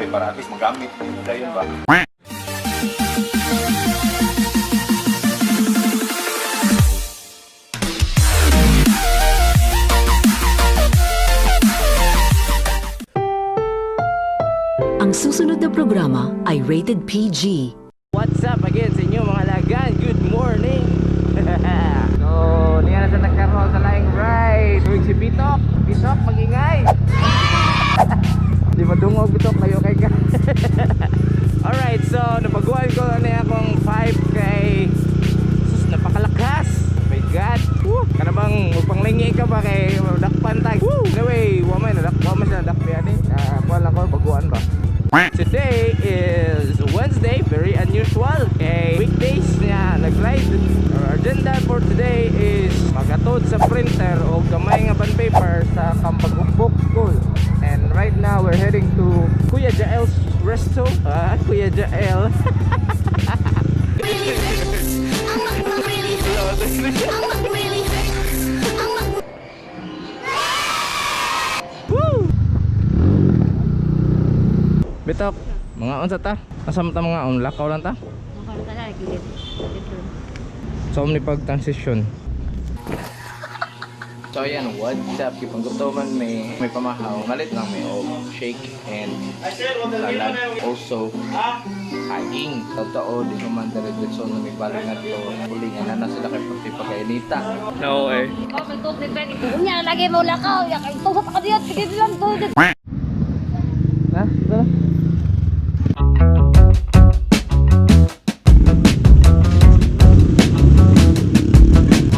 diri para at least magamit ninyo dayon ba. Ang susunod na programa ay rated PG. What's up again sa inyo, mga lagan? Good morning! So, niya na sa nagkaroon sa laing ride. Tuwing si Bitok. Bitok, magingay! Di ba dungog, Bitok? Layo kay ka. Alright, so nabaguan ko na akong 5K. Sus, napakalakas! My God! Woo! Kana bang magpanglingi ka ba kay dakpan tag? Woo! Anyway, wa man siya nadakpan eh. Kuha lang ko, baguan ba? Today is Wednesday, very unusual. Okay, weekdays niya nag-ride. Our agenda for today is magatod sa printer o gamay nga bond paper sa Kambagumbok School. And right now we're heading to Kuya Jael's Resto. Ah, Kuya Jael. Woo! Bitok, mga unsa ta? Asa man ta mga on? Lakaw lang ta? So ni pag transition. So ayan, what's up? Ipanggusto man may pamahaw. Malit lang may og shake and salad. Also, saging. Totoo, di ko man diretso na may balik na to. Huli nga na sila kay pagti pagkainita. No eh. Oh, may tubig pa. Unya, lagi mo lakaw. Ya, kay tusok ka diyan. Sige lang, tubig. Ha? Tara.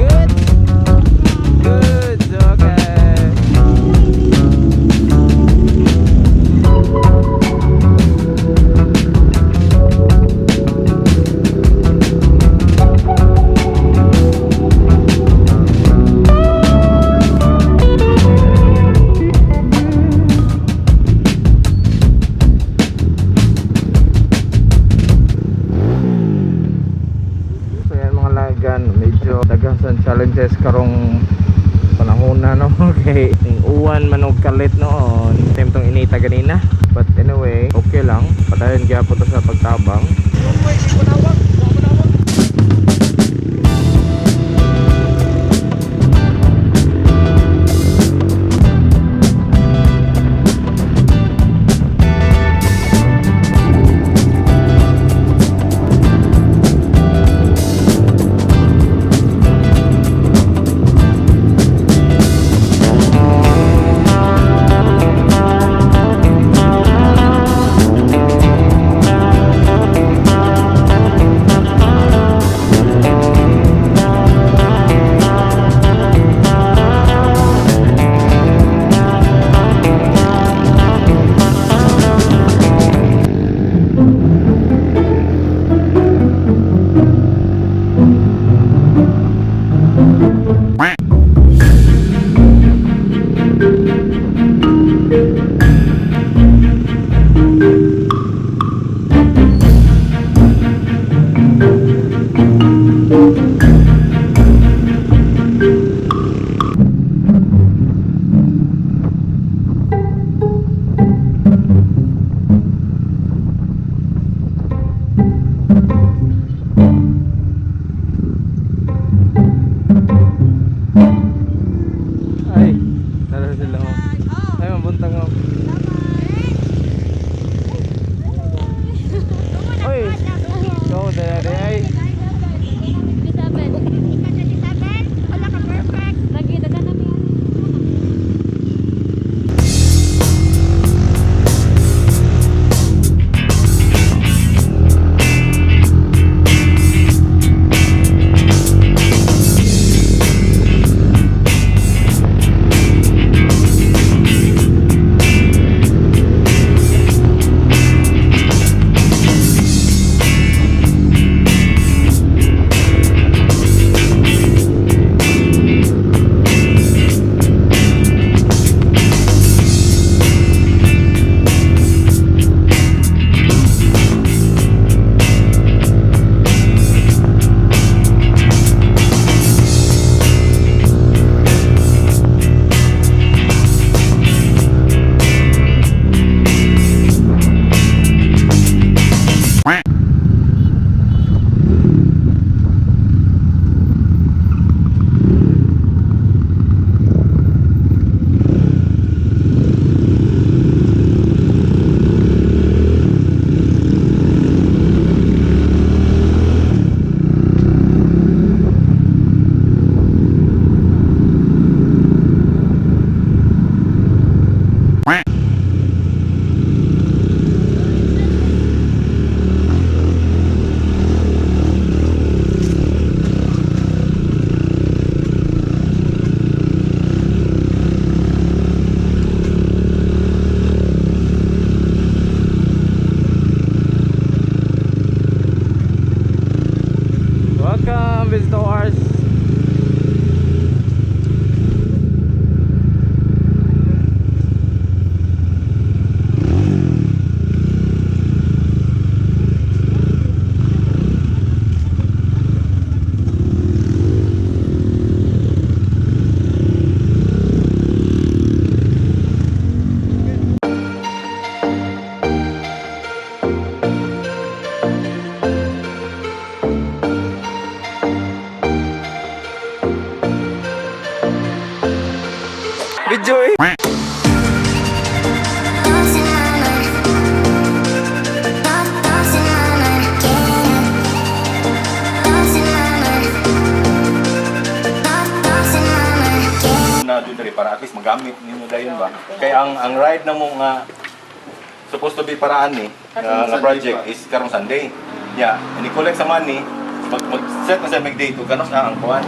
Good. Good. Okay. So yan, mga lagan, medyo daghan sa challenges karong panahon na, no. Okay, ning uwan man og kalit noon. Time tong inita ganina. But anyway, okay lang. Padayon gyapon ta sa pagtabang. Nag-video eh. Thoughts in my mind. Thoughts in my mind. Yeah. Thoughts in my mind. Thoughts in my mind. Yeah. Na dito diri para at least magamit ninyo dayon ba. Kaya ang ride na mo nga supposed to be paraan ni nga project is karong Sunday. Yeah, and i-collect sa money, mag set na sa mag day to kanos ang kuan.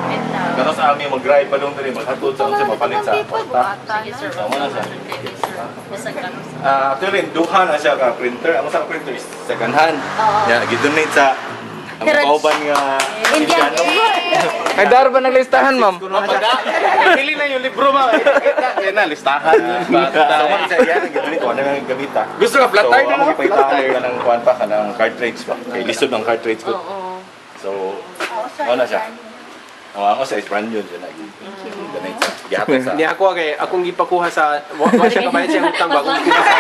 Kanos sa ami mag-ride pa dong diri, maghatod sa unsa mapalit sa kwarta. Tama na siya. Ah, actually duha na siya ka printer. Ang usa ka printer is second hand. Yeah, gi-donate sa ang kauban nga Indian. Indiano. Kay dar ba naglistahan, ma'am? Pili na yung libro, ma'am. Yan na, listahan. So man sa iya gi-donate wala nga gamita. Gusto ka, flat So, tire na ang lang. gipaitan ka ng kuan pa kanang cartridge pa. Kay lisod ang cartridge ko. So, ano na siya? Ang ako sa is brand new dyan. Donate sa. Gihatag sa. Hindi ako kay akong gipakuha sa wa siya kabayad siya utang ba akong kuha sa.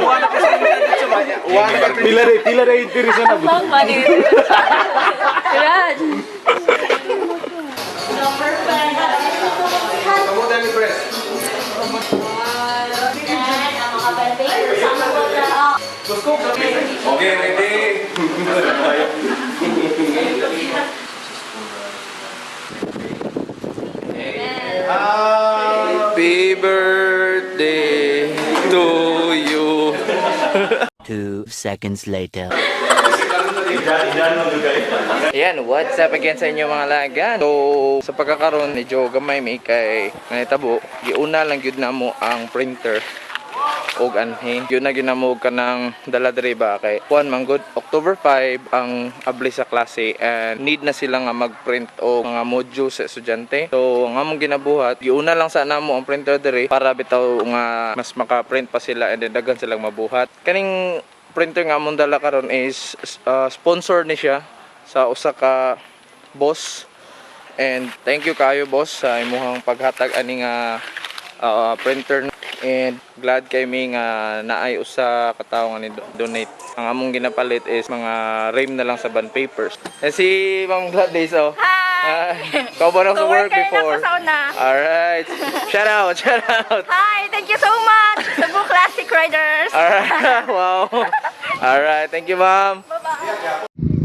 Wa na kasi. Wa na. Pila rin diri sa na. Raj. Okay, ready. Happy birthday to you. 2 seconds later. Ayan, what's up again sa inyo, mga lagan? So, sa pagkakaroon, medyo gamay may kay nanitabo. Giuna lang gyud na mo ang printer og anhi. Yun na ginamo ka ng dala diri ba kay kuan man gud, October 5 ang abli sa klase and need na sila nga mag-print og mga modules sa estudyante. So ang among ginabuhat, giuna lang sa namo ang printer diri para bitaw nga mas maka-print pa sila and then daghan silang mabuhat. Kaning printer nga among dala karon is sponsor ni siya sa usa ka boss, and thank you kayo, boss, sa imuhang paghatag ani nga printer, and glad kay mi nga naay usa ka tawo nga ni donate. Ang among ginapalit is mga frame na lang sa bond papers. And si Ma'am Gladys, oh. Hi. Kauban ako sa work Coworker na before. ko sa una. Alright. Shout out, shout out. Hi! Thank you so much! Cebu Classic Riders! Alright. Wow. Alright, thank you, ma'am. Bye-bye!